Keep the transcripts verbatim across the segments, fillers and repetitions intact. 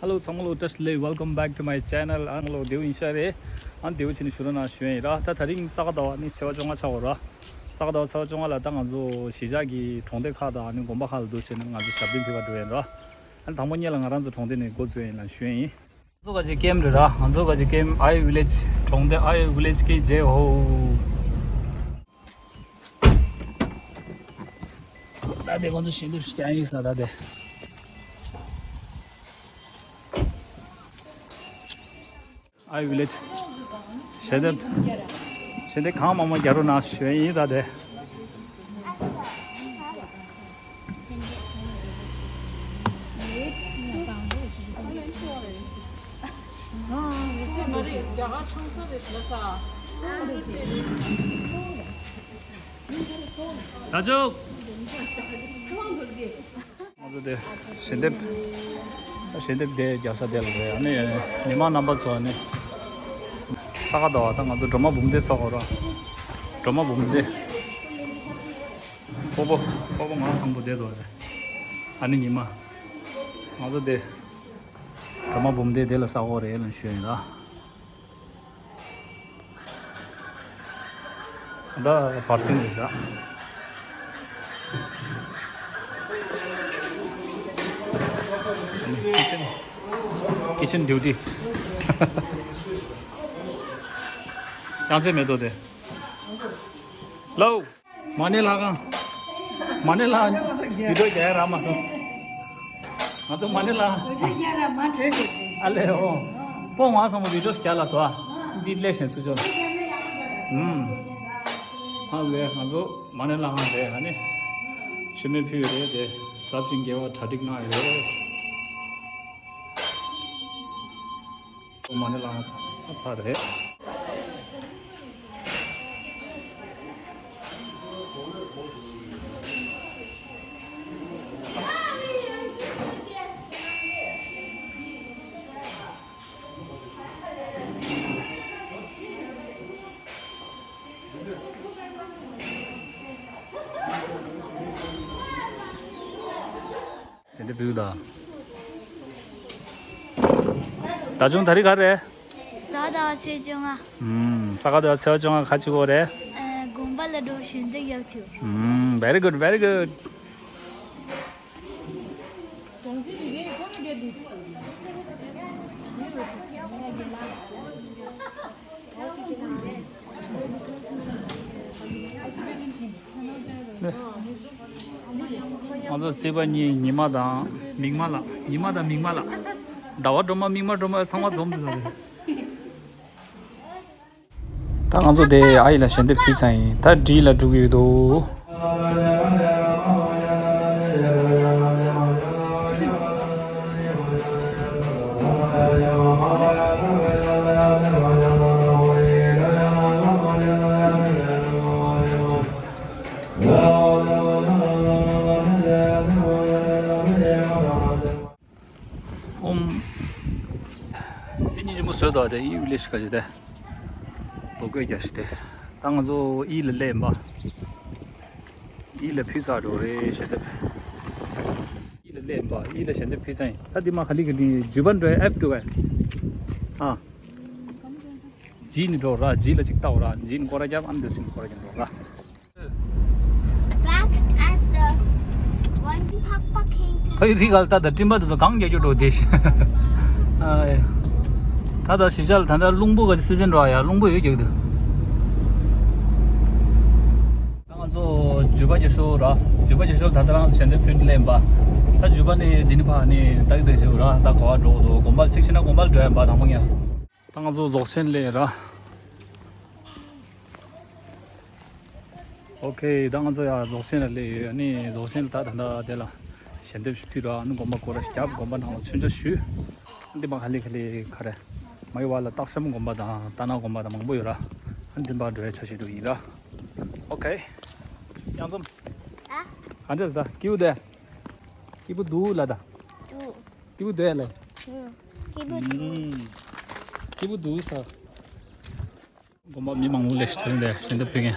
Hello ཚང་མ་ལོ་བཀྲ་ཤིས་བདེ་ལེགས། Welcome back to my channel. ཨ་ནི་ལོ་བདེ་པོ་ཡིན་ཤག་རེད། ཨ་ནི་བདེ་པོ་བྱས་ནས་བཞུགས་རོགས་གནང་ཞུ་ཡ་ཡིན་ར། ད་དེ་རིང་ས་ག་ཟླ་བ་ནི་ཚེས་པ་བཅོ་ལྔ་ཆགས་ཡོད་ར། ས་ག་ཟླ་བ་ཚེས་པ་བཅོ་ལྔ་ལ་ད་ང་ཚོ་གཞིས་ཆགས་ཀྱི་གྲོང་སྡེ་ཁག་དང་ཨ་ནི་དགོན་པ་ཁག་ལ་འདུག་བྱས་ནས་ང་ཚོ་ཞབས་བརྟན་ཕུལ་བར་འགྲོ་ཡ་ཡིན་ར། ཨ་ནི་དང་པོ་ཉིད་ལ་ང་རང་ཚོ་གྲོང་སྡེ་ནས་འགོ་འཛུགས་ཡ་ཡིན་ལ་ཞུ་ཡ་ཡིན། ང་ཚོ་ག་ཅིག་ཀེམ་རེད་ར། ང་ཚོ་ག་ཅིག་ཀེམ་ཨའི་ཝི་ལེཇ། གྲོང་སྡེ་ཨའི་ཝི་ལེཇ་ཀེ་ཇེ་ཧོ། ད་དེ་ཁོང་ཚོ་ཞལ་འདེབས་ཤིག་ཀྱང་ཡིན་ས་ད་དེ། ཨའི་ཝི་ལེཇ། ཞལ་འདེབས། ཞལ་འདེབས་གང་མང་མང་རྒྱག་རོགས་གནང་ཞུ་ཡ་ཡིན་ད་དེ། ད་ཅོག་ང་ཚོ་དེ་ཞལ་འདེབས། ཞལ་འདེབས་དེ་རྒྱག་ས་དེ་ལ་རེད། ཨ་ནི་མི་མང་རྣམ་པ་ཚོ་ནི་ས་ག་ཟླ་བ་ད་ང་ཚོ་སྒྲོལ་མ་འབུམ་སྡེ་ཚོགས་གོ་ར། སྒྲོལ་མ་འབུམ་སྡེ། སྤོ་བོ་སྤོ་བོ་ངག་བཟང་པོ་བསྡད་འདུག་རེད། ཨ་ནི་ཉི་མ། ང་ཚོ་དེ་སྒྲོལ་མ་འབུམ་སྡེ་དེ་ལ་ས་གོ་རེད་ལ་ཞུ་ཡིན་ལ། ད་བར་སེང་རེད་ཤག་ཁི་ཆན། ཁི་ཆན་ཌིའུ་ཊི། ཡང་ཆད་མེད་དོ་དེ། ལོ། མ་ཎི་ལྷ་ཁང་། མ་ཎི་ལྷ་ཁང་བི་ཌིའོ་རྒྱག་ཡ་རག་མ་སོང་། ང་ཚོ་མ་ཎི་ལྷ་ཁང་། ཨ་ལེ་ཨོ། སྤོ་ངག་བཟང་པོ་བི་ཌིའོ་རྒྱག་ལ་སོ་ཨ། འདི་སླེབས་ཤིང་ཚུར་ཕྱོགས། ཨུམ། ཨ་ལེ་ང་ཚོ་མ་ཎི་ལྷ་ཁང་རེད་ཨ་ནི། མཆོད་མེ་ཕུལ་ཡོད་རེད་དེ། ཟབ་ཅིང་རྒྱས་པ་གྲ་སྒྲིག་གནང་ཡོད་རེད། མ་ཎི་ལྷ་ཁང་ཚར་རེད། དེ་འདྲ་བུད་ད། ད་ཅུང་ད་རིག་ག་རེད། ས་ག་ཟླ་བ་ཚེས་བཅོ་ལྔ། ཨུམ། ས་ག་ཟླ་བ་ཚེས་བཅོ་ལྔ་ཁ་ཅིག་གོ་རེད། ཨ། དགོན་པ་ལ་འགྲོ་ཞིང་འདི་ཡག་ཁྱོད། ཨུམ། Very good, very good. ང་ཚོ་རྩིས་པ་གཉིས་ཉི་མ་དང་མིག་དམར་ལགས། ཉི་མ་དང་མིག་དམར་ལགས། ཟླ་བ་སྒྲོལ་མ་མིག་དམར་སྒྲོལ་མ་ཚང་མ་འཛོམས་འདུག་ད། ད་ང་ཚོ་དེ་ཨ་ཡེ་ལ་ཞལ་འདེབས་ཕུལ་ཚར་ཡིན། ད་བྲིས་ལ་འགྲོ་གི་ཡོད་དོ། ཨོམ། དེ་གཉིས་ཆེན་པོ་བཟོས་དོ་དེ་ཨི་ཝི་ལེ་ཤི་ཀ་ཅི་དེ། ལོ་གོས་རྒྱ་ཤི་དེ། ད་ང་ཚོ་ཨི་ལ་སླེབས་པ། ཨི་ལ་ཕུལ་ཚར་འགྲོ་རེད་ཞེས་དེ། ཨི་ལ་སླེབས་པ་ཨི་ལ་ཞལ་འདེབས་ཕུལ་ཚར་ཡིན། ད་འདི་མ་ག་ལི་ག་འདི་ཇུ་བ་འགྲོ་ཨེབ་འགྲོ་བས། ཨ། ཇི་ནི་འགྲོ་ར་ཇི་ལ་ཅིག་ལྟ་འོ་ར་ཇི་ནི་སྐོར་ར་རྒྱབ་ཨ་ནི་འདི་སི་ནི་སྐོར་ར་རྒྱབ་འགྲོ་ར། Back at the one papa came to ཕ་ཡི་རི་གལ་ད་ད་ཀྲིན་པ་དེ་ཚོ་གང་རྒྱག་རྒྱུ་འགྲོ་དེ་ཤི། ཨ་ཡ། ད་ད་ཤི་ཤལ་ད་ད་རླུང་བུ་ག་ཅི་སི་ཛན་འགྲོ་ཡ་རླུང་བུ་ཡོད་རྒྱག་དུ། ད་ང་ཚོ་ཇུ་པ་རྒྱ་ཤོ་ར་ཇུ་པ་རྒྱ་ཤོ་ད་ད་རང་ཞལ་འདེབས་ཕུལ་ལེན་པ། ད་ཇུ་པ་ནི་དེ་ནི་ཕ་ནི་ད་གི་དེ་ཤོ་ར་ད་ག་བ་འགྲོ་དོ་དགོན་པ་ལ་ཅིག་ཤི་ན་དགོན་པ་ལ་འགྲོ་ཡ་པ་དང་པོ་ཉ། ད་ང་ཚོ་རྫོགས་ཆེན་ལས་ར། ཨོ་ཁེ། ད་ང་ཚོ་ཡང་རྫོགས་ཆེན་ལ་སླེབས་ཡོད། ཨ་ནི་རྫོགས་ཆེན་ལ་ད་ད་ལྟ་དེ་ལ་ཞལ་འདེབས་ཞུ་དུས་ར་ཨ་ནི་དགོན་པ་སྐོར་ར་ཞིག་རྒྱབ་དགོན་པ་ནང་ལ་མཆོད་མཇལ་ཞུས། འདི་མ་ག་ལེ་ག་ལེ་ག་རེ། མ་ཡི་བ་ལ་སྟག་ཤམ་དགོན་པ་དང་རྟ་ནག་དགོན་པ་དང་མང་པོ་ཡོད་ར། ཨ་ནི་འདི་མ་འགྲོ་ཡ་ཆ་ཞིག་འདུག་ཡིན་ར། ཨོ་ཁེ། ཡང་འཛོམས། ཨ། ག་འདྲ་ད་སྐྱིད་པོ་དེ། སྐྱིད་པོ་འདུག་ལ་ད། སྐྱིད་པོ་འདུག་ལ། སྐྱིད་པོ་འདུག་ས། དགོན་པ་མི་མང་པོ་སླེབས་ཤག་དེ་རིང་དེ་ཞལ་འདེབས་ཕུལ་མཁན།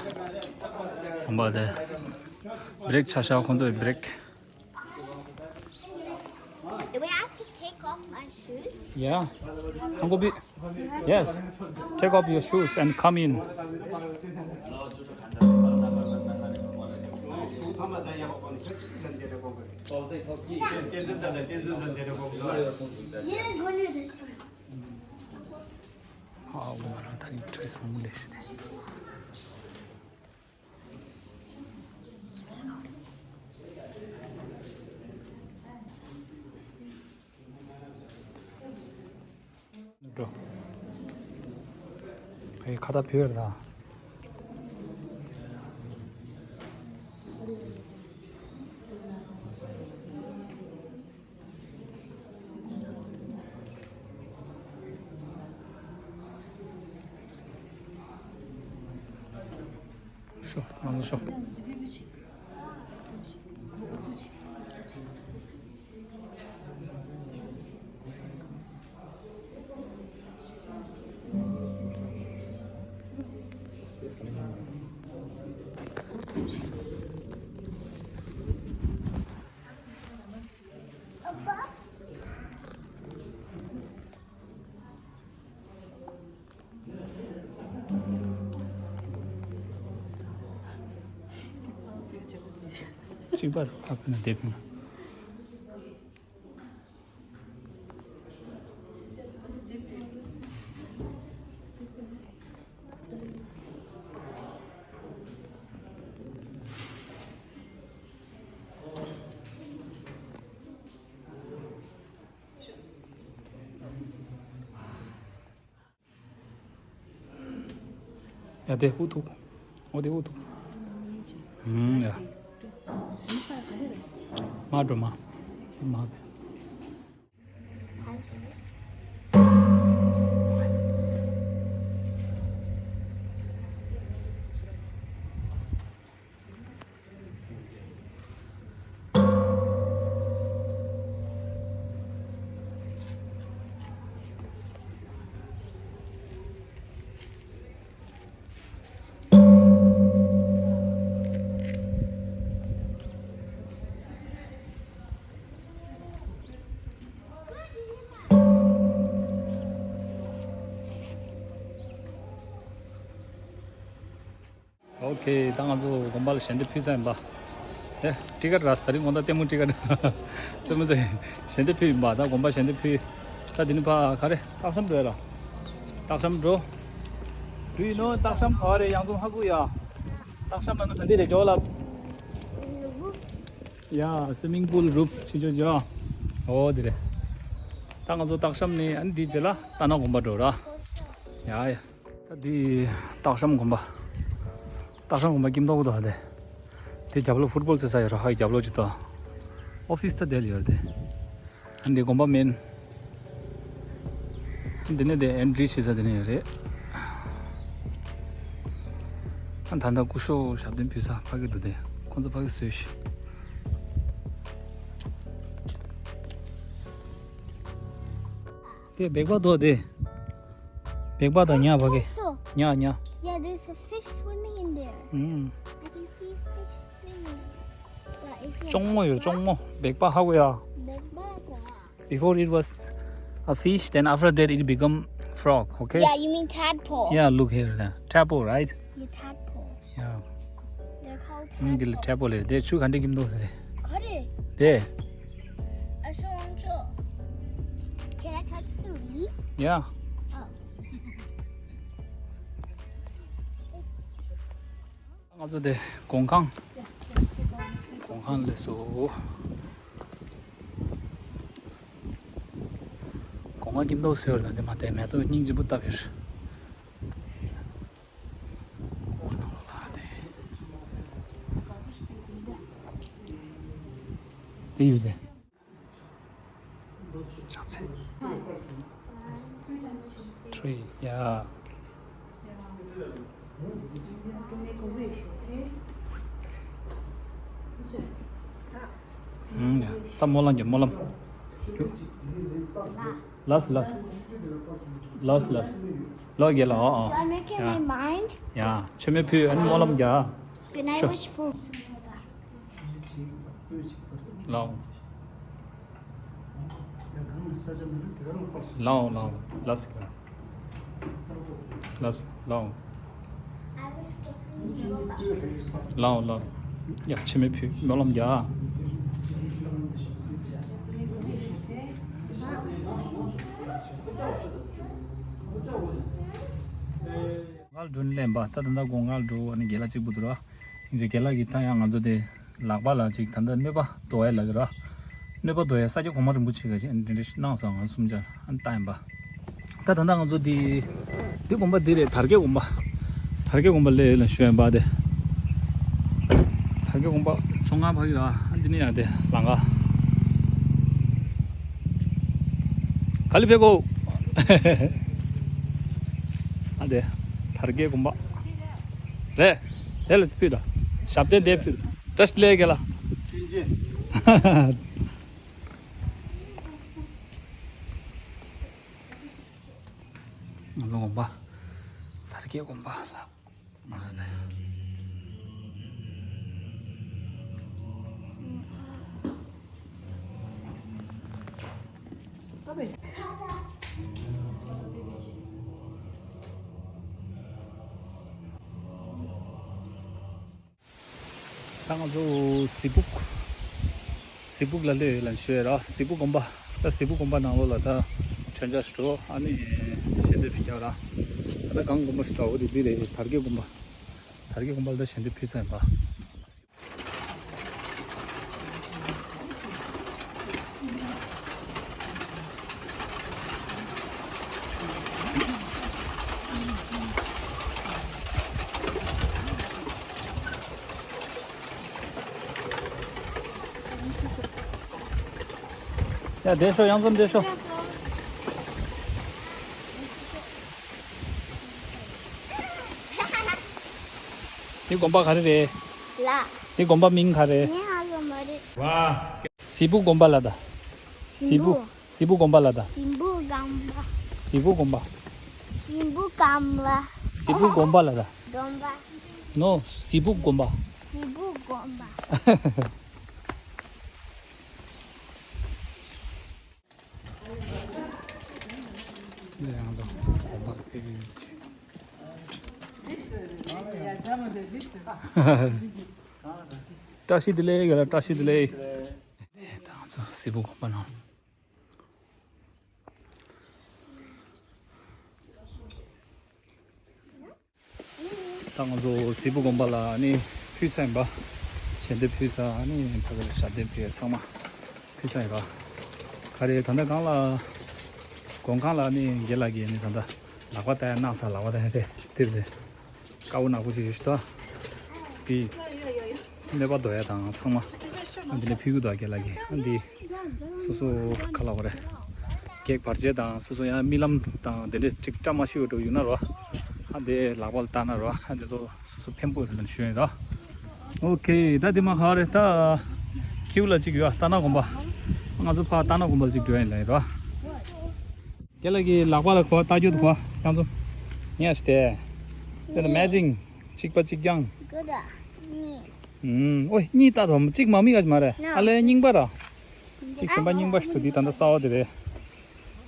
དགོན་པ་དེ་བྷི་རེག་ཆ་ཤག་ཁོང་ཚོའི་བྷི་རེག Do we have to take off my shoes? Yeah. Uncle B. Yes. Take off your shoes and come in. ཨ་འོ་མ་རང་ད་རིང་ཊུ་རི་སི་མང་པོ་སླེབས་ཤག་སྟེ། འགྲོ། ཕའི་ཁ་ཏ་ཕིའར་ད། ཤོག་ང་ཚོ་ཤོག་གཅིག་པར་ཨ་ཕ་ན་དེབ་ན། ཡ་དེ་ཧུ་ཐུག་ཨོ་དེ་ཧུ་ཐུག་ཧུམ་ཡ། མ་འགྲོ་མ། དེ་མ་བས། ཨོ་ཁེ། ད་ང་ཚོ་དགོན་པ་ལ་ཞལ་འདེབས་ཕུལ་ཚར་ཡིན་པ། ཨེ་ཊི་ཀེ་ཊི་རག་ད་རིང་དགོང་དག་ལྟད་མོ་ཊི་ཀེ་ཊི་སེམས་མ་ཟད་ཞལ་འདེབས་ཕུལ་ཡིན་པ། ད་དགོན་པ་ཞལ་འདེབས་ཕུལ། ད་འདི་ནི་ཕ་ག་རེ་སྟག་ཤམ་འགྲོ་ཡ་ལ། སྟག་ཤམ་འགྲོ། Do you know སྟག་ཤམ་ག་རེ་ཡང་ཚོ་ཧ་གོ་ཡ། སྟག་ཤམ་ལ་ནི་ག་འདི་རེ་ཇོ་ལ། ཡ་སི་མིང་པུལ་རུབ་ཕྱི་ཇོ་ཇོ། ཨོ་འདི་རེད། ད་ང་ཚོ་སྟག་ཤམ་ནི་ཨ་ནི་འདི་རྗེས་ལ་རྟ་ནག་དགོན་པ་འགྲོ་ར། ཡ་ཡ། ད་འདི་སྟག་ཤམ་དགོན་པ། སྟག་ཤམ་དགོན་པ་ཀིམ་ཏོག་དོ་ཧ་དེ། དེ་རྒྱབ་ལོགས་ཕུཊ་བོལ་རྩེ་ས་ཡོད་ར། ཧ་ཡི་རྒྱབ་ལོགས་ཅིག་དོ། ཨོ་ཕིས་ད་དེ་ལ་ཡོད་ར་དེ། ཨ་འདི་དགོན་པ་མིན། འདི་ནས་དེ་ཨེན་ཊི་རི་བྱེད་ས་དེ་ནས་ཡོད་རེད། ཨ་ད་ལྟ་སྐུ་ཞབས་ཞབས་བརྟན་ཕུལ་ས་ཕ་གི་འདུག་དེ། ཁོང་ཚོ་ཕ་གི་བཟོས་ཤག་དེ་སྦལ་པ་དོ་དེ། སྦལ་པ་དང་ཉ་བ་གི། Also, ཉ་ཉ། Yeah, there's a fish swimming in there. ཨུམ། I can see fish swimming. But it's like ཅོང་མོ་ཡོད། ཅོང་མོ། སྦལ་པ་ཧ་གོ་ཡ། སྦལ་པ་གོ། Before it was a fish, then after that it become frog, okay? Yeah, you mean tadpole. Yeah, look here. Tadpole, right? Yeah, tadpole. Yeah. They're called tadpole. ཨུམ། འདི་ལ་ཊེ་པོལ་ལབ། དེ་ཆུ་ག་འདྲ་ཀིམ་འདུག་ཟེར། ག་རེ། དེ། I saw one too. Can I touch the reef? Yeah. Oh. ང་ཚོ་དེ་གོང་ཁང་། གོང་ཁང་སླེབས་སོང་། གོང་ཁང་ཀིམ་འདུག་ཟེར་ལ་དེ་མ་དེ་མེ་ཏོག་སྙིང་རྗེ་པོ་བཏབ་ཡོད། དེ་ཡོད་དེ། ཕྱག་འཚལ། Tree, yeah. ཨུམ། ཡ། ད་སྨོན་ལམ་རྒྱབ། སྨོན་ལམ། Last, last. Last, last. ལོ་རྒྱལ་ལ། ཨོ་ཨོ། Should I make up my mind? ཡ། མཆོད་མེ་ཕུལ། ཨ་ནི་སྨོན་ལམ་རྒྱབ། Good night, ཤོ། Wish for ལོ། ལའོ་ལའོ་ལ་སི་ལའོ་ལའོ་ཡ་ཕྱི་མི་ཕུད་སྨོན་ལམ་རྒྱག་ང་ལ་འགྲོ་ནི་ལེན་པ་ད་ད་ལྟ་དགོང་ང་ལ་འགྲོ་ཨ་ནི་རྒན་ལགས་གཅིག་པུ་འདུག་ར། ཡིན་ཚེ་རྒན་ལགས་ཀྱིས་ད་ཡང་ང་ཚོ་དེ་ལག་པ་ལ་ཅིག་ད་ལྟ་གནོད་པ་དོ་ཡ་ལ་གི་ར། གནོད་པ་དོ་ཡ་ས་སྐྱ་གོང་མ་རིན་པོ་ཆེ་ག་ཅིག་འདི་འདྲ་ཞིག་གནང་སོང་ང་གསུམ་ཆ་ཨ་ནི་ལྟ་ཡིན་པ། ད་ད་ལྟ་ང་ཚོ་འདི་འདི་དགོན་པ་འདི་རེད། དར་རྒྱས་དགོན་པ། དར་རྒྱས་དགོན་པ་ལས་ལ་ཞུ་ཡིན་པ་དེ། དར་རྒྱས་དགོན་པ་ཚོང་ཁང་ཕ་གི་ར་ཨ་འདི་ནི་ཡང་དེ་ལང་ག་ག་ལི་ཕེ་གོ་ཨ་དེ་དར་རྒྱས་དགོན་པ། རེད། དེ་ལ་ཕུལ་ད། ཞབས་བརྟན་དེ་ཕུལ། བཀྲ་ཤིས་བདེ་ལེགས་རྒན་ལགས། ང་ཚོ་དགོན་པ། དར་རྒྱས་དགོན་པ་ལ། ང་ཚོ་དེ། ད་ང་ཚོ་སི་སྦུག་སི་སྦུག་ལ་སླེབས་ཡོད་ལབ་ཞུ་ཡ་ར། སི་སྦུག་དགོན་པ། ད་སི་སྦུག་དགོན་པ་ནང་ལོགས་ལ་ད་མཆོད་མཇལ་ཞུ་འགྲོ་ཨ་ནི་ཞལ་འདེབས་ཞུ་རྒྱག་ར། ད་ད་གང་དགོན་པ་ཞུ་ད་འོ་དེ་འདི་རེད། དར་རྒྱས་དགོན་པ། དར་རྒྱས་དགོན་པ་ལ་ད་ཞལ་འདེབས་ཕུལ་ཚར་ཡིན་པ། ཡ་བསྡད་ཤོག་ཡང་འཛོམས་བསྡད་ཤོག་འདི་དགོན་པ་ག་རེ་རེད། ལ། འདི་དགོན་པ་མིང་ག་རེད། ངས་ཧ་གོ་མ་རེད། སི་སྦུག་དགོན་པ་ལ་ད། སི་སྦུག་སི་སྦུག་སི་སྦུག་དགོན་པ་ལ་ད། སི་སྦུག་དགོན་པ། སི་སྦུག་དགོན་པ། སི་སྦུག་དགོན་པ། སི་སྦུག་དགོན་པ་ལ་ད། དགོན་པ། ནོ། སི་སྦུག་དགོན་པ། སི་སྦུག་དགོན་པ། བཀྲ་ཤིས་བདེ་ལེགས་ཡ། བཀྲ་ཤིས་བདེ་ལེགས། ད་ང་ཚོ་སི་སྦུག་དགོན་པ་ནང་། ད་ང་ཚོ་སི་སྦུག་དགོན་པ་ལ་ནི་ཕུལ་ཚར་ཡིན་པ། ཞལ་འདེབས་ཕུལ་ཚར། ཨ་ནི་ཕ་གི་ལ་ཞལ་འདེབས་ཕུལ་ཚང་མ་ཕུལ་ཚར་ཡིན་པ། ག་རེ་ད་ལྟ་གང་ལ་དགོན་ཁང་ལ་ནི་རྒན་ལགས་ཀྱིས་ནི་ད་ལྟ་ལག་པ་ལྟ་ཡ་གནང་ས། ལག་པ་ལྟ་ཡ་དེ་དེ་རེད། དཀར་པོ་ནག་པོ་ཞིག་ཞུ་ཞུ་ད། དེ། གནོད་པ་དོ་ཡ་དང་ཚང་མ། ཨ་འདི་ནས་ཕུལ་གི་འདུག་རྒན་ལགས་ཀྱིས། ཨ་འདི། སོ་སོ་ག་ལ་བ་རེད། གེག་བར་ཆད་དང་སོ་སོ་ཡང་རྨི་ལམ་དང་དེ་འདྲས་ཅིག་བཀྲ་མ་ཤིས་པ་འགྲོ་ཡོད་ན་རོ། ཨ་འདི་ལག་པ་ལ་བཏགས་ན་རོ། ཨ་འདི་ཚོ་སོ་སོ་ཕན་པོ་ཡོད་ལབ་ཞུ་ཡིན་རོ། ཨོ་ཁེ། ད་འདི་མ་ཁ་རེད་ད། ཁྱིའུ་ལ་ཅིག་ཡོད་རྟ་ནག་དགོན་པ། ང་ཚོ་ཕ་རྟ་ནག་དགོན་པ་ལ་ཅིག་འགྲོ་ཡིན་ལབ་ཡིན་རོ། རྒན་ལགས་ཀྱི་ལག་པ་ལ་གོ་ལྟ་རྒྱུ་དུ་གོ་ཡང་ཚོ། ངས་ཤི་ཏེ། དེ་ལ་amazing། གཅིག་པ་གཅིག་རྐྱང་། ག་ད། གཉིས། ཨུམ། ཨོ་གཉིས་ལྟ་དོ། གཅིག་མ་མི་ག་ཅི་མ་རེད། ན། ཨ་ལེ་རྙིང་པ་ར། གཅིག་གཞན་པ་རྙིང་པ་ཞིག་ཏུ་འདི་ད་ལྟ་གསར་པ་དེ་རེད།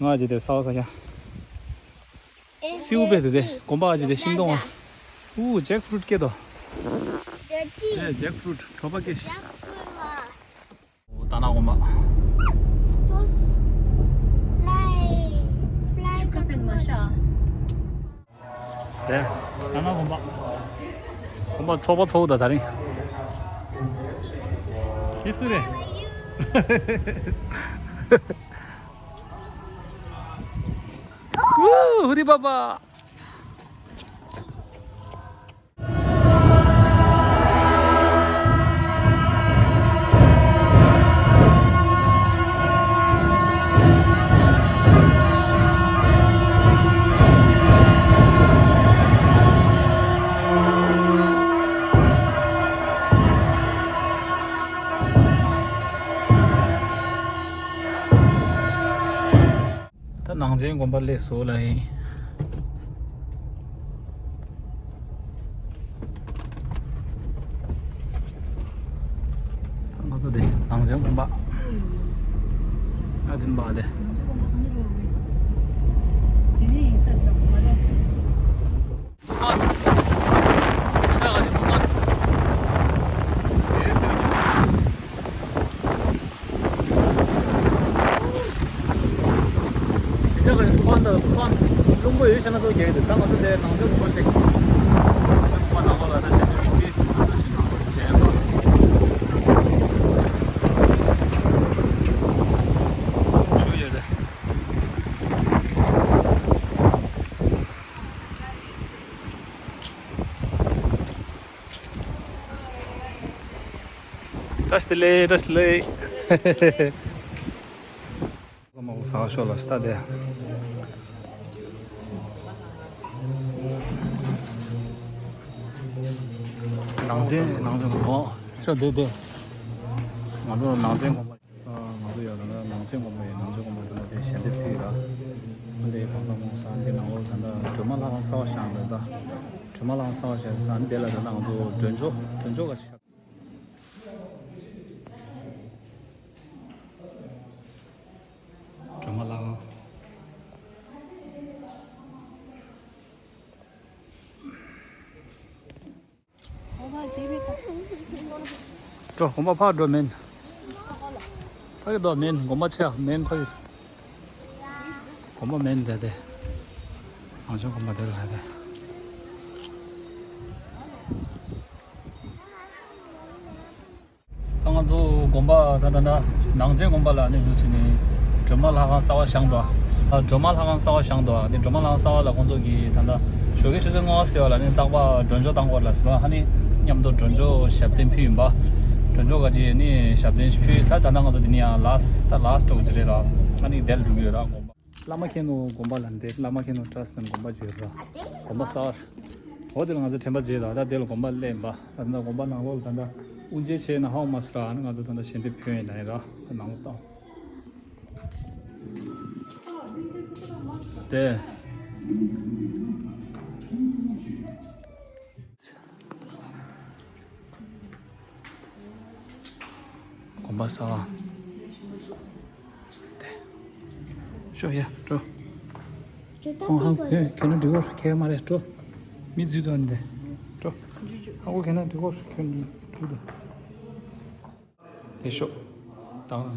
ང་ཅི་དེ་གསར་པ་ས་ཆ། ཨེ་སིའུ་པེ་དེ་དེ་དགོན་པ་ཅི་དེ་ཤིང་སྡོང་བ། ཨུ་jackfruit སྐྱེ་དོ། ཨེ་jackfruit གྲོ་པ་སྐྱེ། ཨོ་རྟ་ནག་དགོན་པ། དེ་རྟ་ནག་དགོན་པ། དགོན་པ་ཚོགས་པ་ཚོགས་དང་དེ་རིང་། ཡིན་སུ་རེད། ཧུ་རི་པ་པ། ད་ནང་ཆེན་དགོན་པ་སླེབས་སོང་ལ་ཡིན། ང་ཚོ་དེ་ནང་ཆེན་དགོན་པ། ཨ་དེ་མ་དེ། ཤིང་ཆ་ག་ནས་ཐུ་ཕན་དང་ཐུ་ཕན་རླུང་པོ་ཡོད་ཤ་ན་སོགས་རྒྱག་གི་འདུག་ད་ང་ཚོ་དེ་ནང་ཆོས་ཁུག་པ་ལེགས། ནང་ཆོས་ཁུག་པ་ནང་ལོགས་ལ་ད་ཞལ་འདེབས་ཞུ་གི་ད་ཞིག་ནང་ལོགས་མཇལ་ཡོད་པ། ཞུ་ཡོད་རེད། བཀྲ་ཤིས་བདེ་ལེགས། བཀྲ་ཤིས་བདེ་ལེགས། ཀོ་མ་ཀོ་ས་ཤོ་ལ་སྟ་དེ། ནང་ཆེན་ནང་ཆེན་གོ་ཤོ་དེ་དེ། ང་ཚོ་ནང་ཆེན་གོ་མ། ང་ཚོ་ཡང་ད་ལྟ་ནང་ཆེན་གོ་མ་ཡི་ནང་ཆེན་གོ་མ་དེ་ལ་དེ་ཞལ་འདེབས་ཕུལ་ཡོད་ར། ཨ་འདི་གང་ས་མོ་ས་འདི་ནང་ལོགས་ད་ལྟ་སྒྲོལ་མ་ལྷ་ཁང་གསར་པ་བཞེངས་འདུག་ད་སྒྲོལ་མ་ལྷ་ཁང་གསར་པ་བཞེངས་ས་འདི་ལ་ད་ལྟ་ང་ཚོ་མགྲོན་ཆོག་མགྲོན་ཆོག་ག་ཞིག་སྒྲོལ་མ་ལྷ་ཁང་། འགྲོ། དགོན་པ་ཕར་འགྲོ་མིན། ཕ་གི་འགྲོ་མིན། དགོན་པ་ཆེ་མིན། ཕ་གི་དགོན་པ་མིན་དེ་དེ། ནང་ཆོས་དགོན་པ་དེ་ལ་དེ། ད་ང་ཚོ་དགོན་པ་ད་ད་ད་ནང་ཆེན་དགོན་པ་ལ་ནི་འདུག་ཅེས་ནི་སྒྲོལ་མ་ལྷ་ཁང་གསར་པ་བཞེངས་འདུག་ཨ་སྒྲོལ་མ་ལྷ་ཁང་གསར་པ་བཞེངས་འདུག་ཨ་དེ་སྒྲོལ་མ་ལྷ་ཁང་གསར་པ་ལ་ཁོང་ཚོ་གིས་ད་ད་ཞོགས་ཀའི་ཆུ་ཚོད་ལྔ་པ་ཟེར་བ་ལ་ནི་རྟག་པར་མགྲོན་ཆོག་བཏང་དགོས་ལ་ཟེར་བ། ཨ་ནི་མཉམ་དུ་མགྲོན་ཆོག་ཞབས་བརྟན་ཕུལ་ཡིན་པ། མགྲོན་ཆོག་ག་ཅིག་ནི་ཞབས་བརྟན་ཞིག་ཕུལ། ད་ད་ལྟ་ང་ཚོ་འདི་ནི་ཡང་ལཱསི་ཊི་ད་ལཱསི་ཊི་འགྲོ་གི་རེད་ལ། ཨ་ནི་དེ་ལ་འགྲོ་གི་ཡོད་ར་དགོན་པ། བླ་མ་མཁྱེན་ནོ་དགོན་པ་ལ་འདེད། བླ་མ་མཁྱེན་ནོ་ཊ་རསི་ཊི་ནང་དགོན་པ་བརྗོད་ར། དགོན་པ་གསར། འོ་དེ་ལ་ང་ཚོ་དྲན་པ་བརྗེད་ལ་ད་དེ་ལ་དགོན་པ་སླེབས་པ། ད་ལྟ་དགོན་པ་ནང་ལོགས་ལ་ད་ལྟ་དབུ་འབྱེད་བྱས་ན་ཧ་གོ་མ་སོང་ར། ཨ་ནི་ང་ཚོ་ད་ལྟ་ཞལ་འདེབས་ཕུལ་ཡིན་ལ་ཡིན་ར། ད་ནང་ལོགས་བཏང་། དེ། དགོན་པ་གསར་བ། དེ། ཤོག་ཡ་འགྲོ། ཁོང་ཧ་གོ་ཁྱོད་ཁྱོད་ན་འགྲིག་གོ་ཁྱད་མ་རེད་འགྲོ། མི་འཛུལ་དོན་དེ་འགྲོ། ཧ་གོ་ཁྱོད་ན་འགྲིག་གོ་ཁྱོད་འགྲོ་དོ། དེ་ཤོག་དང་།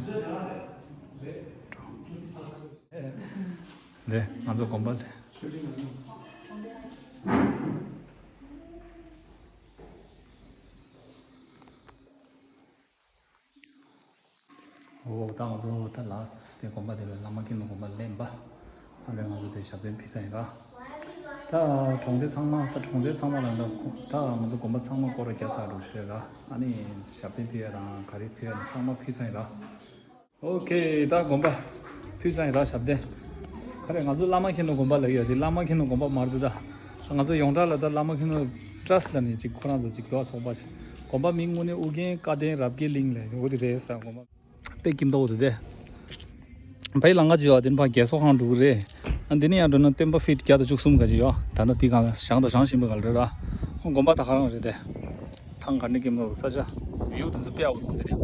འགྲོ། དེ་ང་ཚོ་དགོན་པ་དེ། འོ་ད་ང་ཚོ་ད་ལཱསི་ཊི་དེ་དགོན་པ་དེ་ལ་བླ་མ་མཁྱེན་ནོ་དགོན་པ་སླེབས་པ། ཨ་ནི་ང་ཚོ་དེ་ཞབས་བརྟན་ཕུལ་ས་ཡིན་ར། ད་གྲོང་སྡེ་ཚང་མ་ད་གྲོང་སྡེ་ཚང་མ་ལ་ད་ད་ང་ཚོ་དགོན་པ་ཚང་མ་སྐོར་ར་རྒྱག་ཚར་འགྲོ་ཤེས་ར། ཨ་ནི་ཞབས་བརྟན་ཕུལ་ཡ་རང་ག་རེ་ཕུལ་ཡ་རང་ཚང་མ་ཕུལ་ས་ཡིན་ར། ཨོ་ཁེ། ད་དགོན་པ་ཕུལ་ས་ཡིན་ར་ཞབས་བརྟན། ག་རེ་ང་ཚོ་བླ་མ་མཁྱེན་ནོ་དགོན་པ་ལ་ཡོད་དེ་བླ་མ་མཁྱེན་ནོ་དགོན་པ་མ་རེད་ད། ང་ཚོ་ཡོངས་གྲགས་ལ་ད་བླ་མ་མཁྱེན་ནོ་ཊ་རསི་ཊི་ལ་ནི་ཅིག་ཁོ་རང་ཚོ་ཅིག་འདུག་ཚོགས་པ་ཞིག་དགོན་པ་མིང་དངོས་གནས་ཨུ་རྒྱན་བཀའ་བསྟན་རབ་རྒྱས་གླིང་ལ་ཡོད་དེ་རེད་ས་དགོན་པ། དཔེ་ཁྱིམ་ཐོག་དེ་དེ། བའི་ལང་ཀ་ཅིག་ཡོད་དེ་ཕ་རྒྱལ་ཚོགས་ཁང་འགྲོ་གི་རེད། ཨ་འདི་ནས་ཡང་འགྲོ་ན་སྟོན་པ་ཕིཊ་བརྒྱ་དང་བཅུ་གསུམ་ག་ཅིག་ཡོད་ད་ལྟ་དེ་གང་བཞེངས་དང་བཞེངས་བཞིན་པ་ག་ལ་རེད་ར། དགོན་པ་ད་ག་རང་རེད་དེ། ཐང་ག་ནས་ཀྱེ་མོ་ས་ཆ། བིའུ་དེ་ཚོ་དཔེ་ཡག་པོ་འདུག་འདི་ནས།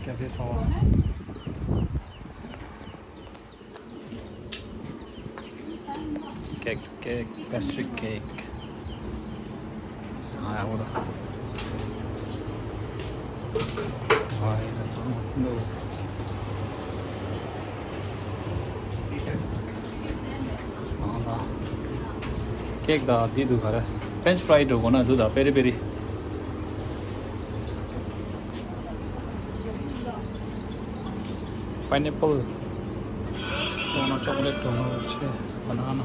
ཀ་ཧྥེ་ས་བ། ཀེག་ཀེག་པེ་སི་ཊི་རི་ཀེག་ས་ཡག་པོ་འདུག་ཀེག་དང་འདི་འདུག་ག་རེ། ཕེན་ཆི་ཕ་རའི་འགྲོ་དགོས་ན་འདུག་ད་པེ་རི་པེ་རི། པའི་ནེ་པལ། འགྲོ་ན་ཅོག་ལེ་ཊི་འགྲོ་ན་ཆེ། བ་ན་ན།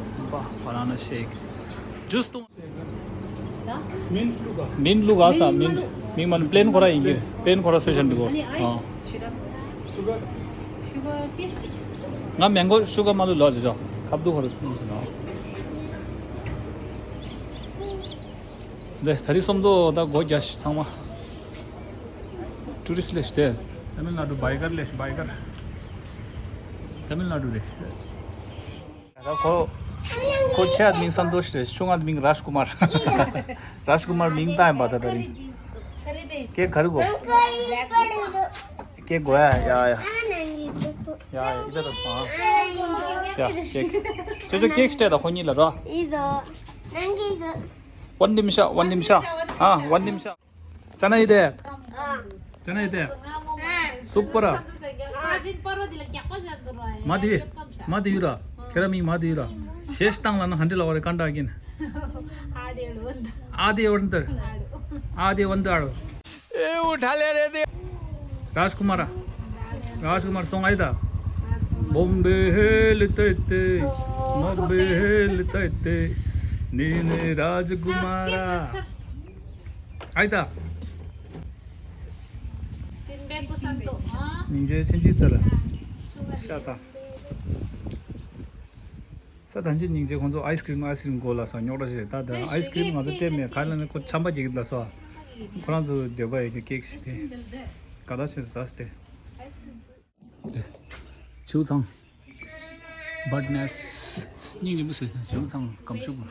ཚན་པ་བ་ན་ན་ཤེག་ཇུས་དང་། མིན་ཊི་བླུག་ག་མིན་ཊི་བླུག་ག་ས་མིན་ཊི། མིན་མ་ནི་པི་ལེན་ཁོ་ར་ཡིན་གྱི་རེད། པི་ལེན་ཁོ་ར་སོ་ཤན་འདི་གོ་ཨ། ཤུ་གར། ཤུ་གར་པིས་ཅིག་ང་མེང་གོ་ཤུ་གར་མ་བླུག་ལོ་ཇི་ཇོ་ཁབ་ཏུ་ཁོ་ར་ཐུང་ཟེར་ནོ། འདི་ད་རིང་སོམ་དོ་ད་སྒོ་རྒྱག་ཤི་ཚང་མ། ཊུ་རི་སི་ལས་ཤི་དེ། ཏ་མིལ་ནཱ་ཌུ་བྷའི་གར་ལས་ཤི་བྷའི་གར། ཏ་མིལ་ནཱ་ཌུ་ལས་ཤི། ད་ཁོ། ཁོ་ཆེ་བ་མིང་སན་ཏོ་ཤི་རེད། ཆུང་བ་མིང་རཱཇ་ཀུ་མར། རཱཇ་ཀུ་མར་མིང་བཏགས་ཡིན་པ་ད་ད་རིང་། ཁེག་ག་རེ་དགོས། ཁེག་དགོས་ཡ། ཡ་ཡ། ཡ་ཡ། ཡ་ཡ། ཁེག་ཅོ་ཅོ་ཁེག་སྤྲད་དང་ཁོ་གཉིས་ལ་རོ། วันนี้ไม่ใช่ วันนี้ไม่ใช่ อ่า วันนี้ไม่ใช่ ཅ་ན་ཡི་དེ། ཅ་ན་ཡི་དེ། སུག་པ་ར། མ་དེ། མ་དེ་ཡུ་ར། ཁྱེད་ར་མིང་མ་དེ་ཡུ་ར། ཤེས་སྟངས་ལ་ན་ཧན་དེ་ལ་བ་རེ་ཀན་ཏྲ་གིན། ཨ་དེ་ཝར་ཏར། ཨ་དེ་ཝར་ཏར། ཨེ་འུ་ཁྲ་ལེ་རེད་དེ། རཱཇ་ཀུ་མ་ར། རཱཇ་ཀུ་མ་ར་སོང་ཨེ་ད། བོམ་བེ་ཧེ་ལི་ཏེ་ཏེ། མོག་བེ་ཧེ་ལི་ཏེ་ཏེ། ནི་ནི་རཱཇ་ཀུ་མ་ར། ཨེ་ད། སྙིང་རྗེ་ཆེན་གྱིས་ལྟར། ཤ་ཚ། ས་ད་ཅི་སྙིང་རྗེ། ཁོང་ཚོ་ཨའི་སི་ཀྲིམ་ཨའི་སི་ཀྲིམ་དགོས་ལ་སོ་རྙོག་དྲ་བྱེད། ད་ད་ཨའི་སི་ཀྲིམ་ང་ཚོ་སྤྲད་མེད། ག་ལ་ནི་ཁོ་ཆམ་པ་རྒྱག་གི་ལ་སོ། ཁོ་རང་ཚོ་འདོད་པ་ཡོད་ཀྱི་ཀེག་ཞིག་དེ་ག་ད་ཆེ་ཟ་སྟེ། བྱིའུ་ཚང་བར་ཌི་ནེ་སི་སྙིང་རྗེ་མོ་བཟོས་ཤིང་། བྱིའུ་ཚང་སྐམ་ཤུགས།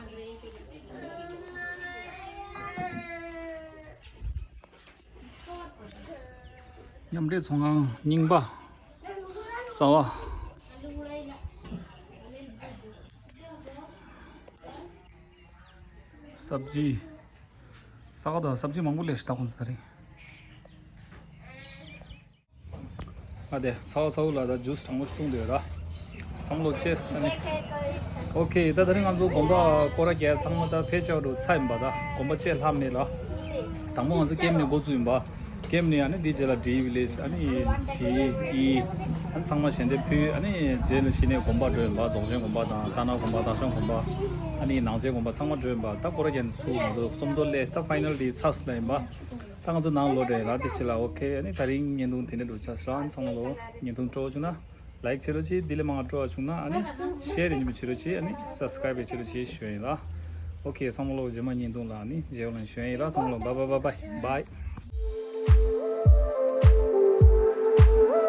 མཉམ་འབྲེལ་ཚོང་ཁང་རྙིང་པ། ཟ་བ། སབ་ཇི། ས་ག་དང་སབ་ཇི་མང་པོ་ལས་ཤི་ད་ཁོང་ཚོ་དེ་རིང་། ཨ་དེ་ཚའོ་ཚའོ་ལ་ད་ཇུས་གྲང་མོ་བཙུགས་འདོད་ར། ཚང་མ་ལོ་ཅེས་ཨ་ནི། ཨོ་ཁེ། ད་དེ་རིང་ང་ཚོ་དགོན་པ་སྐོར་ར་རྒྱག་ཚང་མ་ད་ཕལ་ཆེར་རུ་ཚར་ཡིན་པ། ད་དགོན་པ་ཅེས་ལྷག་མེད་ལ། དང་པོ་ང་ཚོ་ཀེམ་ནས་འགོ་བཙུགས་ཡིན་པ། ཀེམ་ནས་ཨ་ནི་འདི་རྗེས་ལ་ཌི་ཝི་ལེ་ཇི། ཨ་ནི་ཇི་ཨི། ཨ་ནི་ཚང་མ་ཞལ་འདེབས་ཕུལ། ཨ་ནི་རྗེས་ལ་གཞི་ནས་དགོན་པ་འགྲོ་ཡིན་པ། རྫོགས་ཆེན་དགོན་པ་དང་ལྟ་ན་དགོན་པ། སྟག་ཤམ་དགོན་པ། ཨ་ནི་ནང་ཆེན་དགོན་པ་ཚང་མ་འགྲོ་ཡིན་པ། ད་སྐོར་ར་རྒྱག་ནས་ཚུར་ང་ཚོ་སུམ་མདོ་སླེབས། ད་ཕའི་ནལ་འདི་ཚར་སོང་ལ་ཡིན་པ། ད་ང་ཚོ་ནང་ལོག་འགྲོ་ཡིན་ལ། དེ་ཕྱི་ལ་ཨོ་ཁེ། ཨ་ནི་ད་རིང་བརྙན་ཐུང་དེ་འདྲ་འགྲོ་ཆ་སོང་། ཚང་མ་ལོ་བརྙན་ཐུང་སྤྲོ་བོ་བྱུང་ན་ལའིཀ་བྱེད་རོགས་གྱིས། དེ་ལས་མང་བ་སྤྲོ་བ་བྱུང་ན་ཨ་ནི་ཤེར་ཡིན་པ་བྱེད་རོགས་གྱིས། ཨ་ནི་སབ་སི་ཀ་རེབ་བྱེད་རོགས་གྱིས་ཞུ་ཡིན་ལ། ཨོ་ཁེ། ཚང་མ་ལོ་རྗེས་མ་བརྙན་ཐུང་ལ་ཨ་ནི་མཇལ་ཡོང་ལ་ཞུ་ཡིན་ལ། ཚང་མ་ལོ་བྷའི་བྷའི་བྷའི་བྷའི།